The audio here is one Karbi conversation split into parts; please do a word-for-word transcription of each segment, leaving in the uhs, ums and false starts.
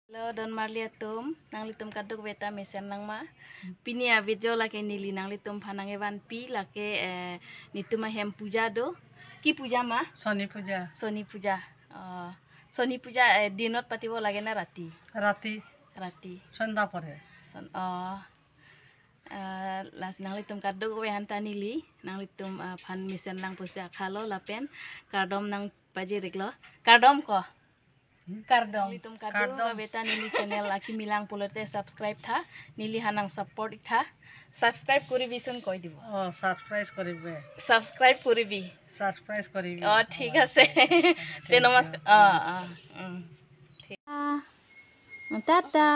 Hello, don marli atum, nanglitum kadokave ta mesen lang ma? Pini a video lake neli nanglitum aphan nangkevanpi lake, eh, netum ahem puja do. Ki puja ma? Soni puja. Soni puja. Oh, Soni puja, eh, dinot patibo lake na rati? Rati. Rati. Sonda pore. Son-, oh. Eh, lasi nanglitum kadokave aphan ta neli nanglitum, eh, aphan mesen lang pusi akhalo lapen kardom nangpajir-iklo. Kardom ko? Hmm? Kardom. Nanglitum kadokave ta neli channel akimi lang pulote subscribe tha. Neli aphan nang support-ik tha. Subscribe koribi sun koi dibo. Oh, subscribe koribe. Subscribe koribi. Subscribe koribi. Oh, thik ase. Thank you. Te namaskar. Oh, oh, mm. Thik. Tata.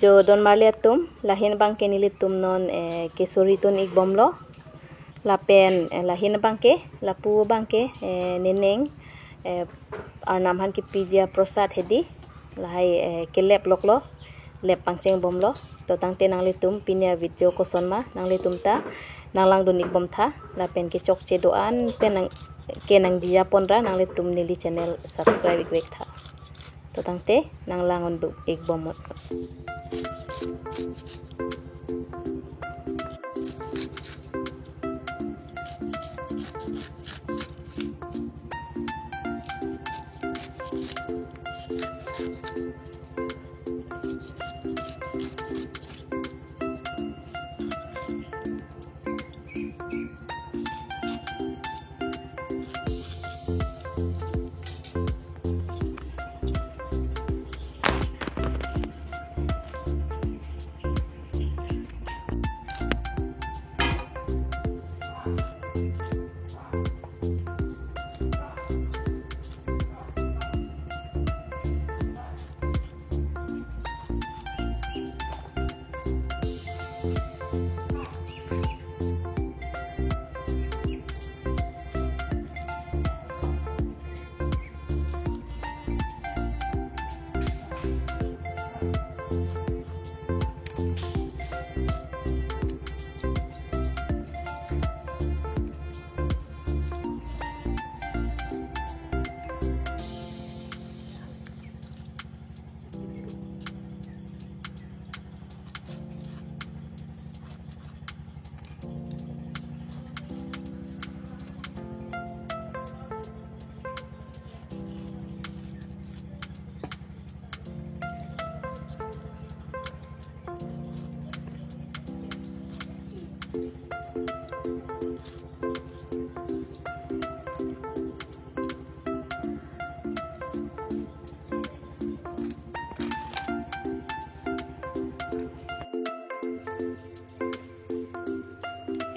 Jo don marli atum, lahin abangke nelitum non, eh, kesuri tun-ik bomlo. Lapen, eh, lahin abangke, lapu abangke, eh, neneng, eh, Arnam aphan kepiji aprosad hedi. Lahai, eh, kelep loklo, lep pangcheng bomlo. To tangte nanglitum pini a video koson ma, nanglitum ta nanglangdun-ik bom tha. Lapen kechokche do-an pen nang, kenangji apon ra nanglitum neli channel subscribe-ik vek tha. To tangte nanglangdun-ik bom.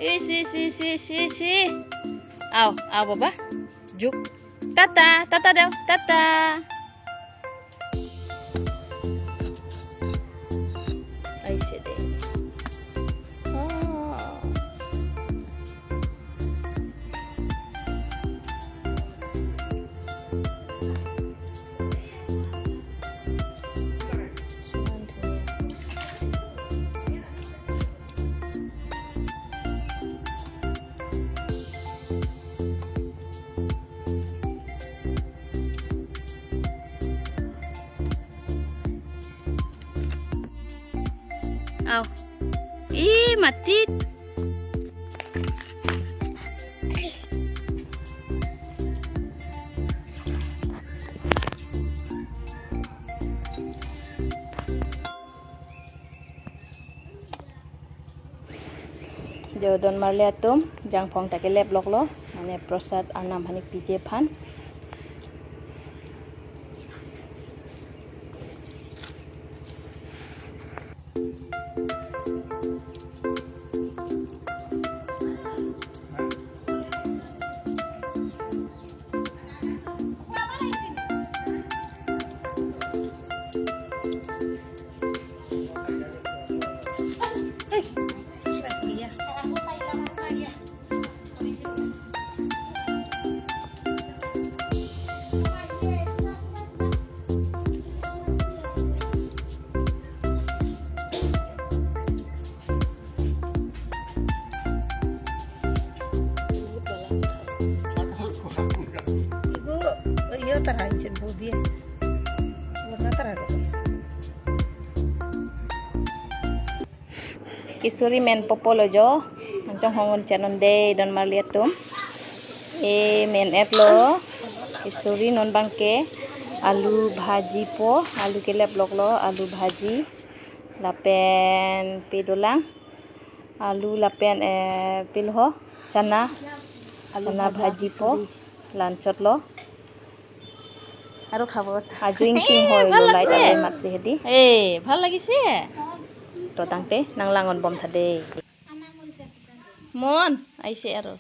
Isi, isi, isi, isi, isi. Aw, aw, baba. Juk. Tata, tata daw, tata. Ai, sede. Oh. Aw. Ih, mati. Jo don marli atum, jangphong ta kelep loklo, mane prasad Arnam aphan kepiji aphan. Tara inchun bo dia. Warna tara ko. Kisuri men popo lo jo. Anchong hongon chanon de don marli atum. E men et lo. Kisuri non bangke alu bhaji po, alu kelep lok lo, alu bhaji. Lapen pi dolang. Alu lapen eh pil ho chana. Alu chana bhaji bhaji po. Kisuri. Lanchot lo. আৰু খাব। Aju ingking hoi lo light লাগিছে। Ale matsi hedi. এ, ভাল লাগিছে। To tangte nang langon bom tha de. মন আহিছে আৰু।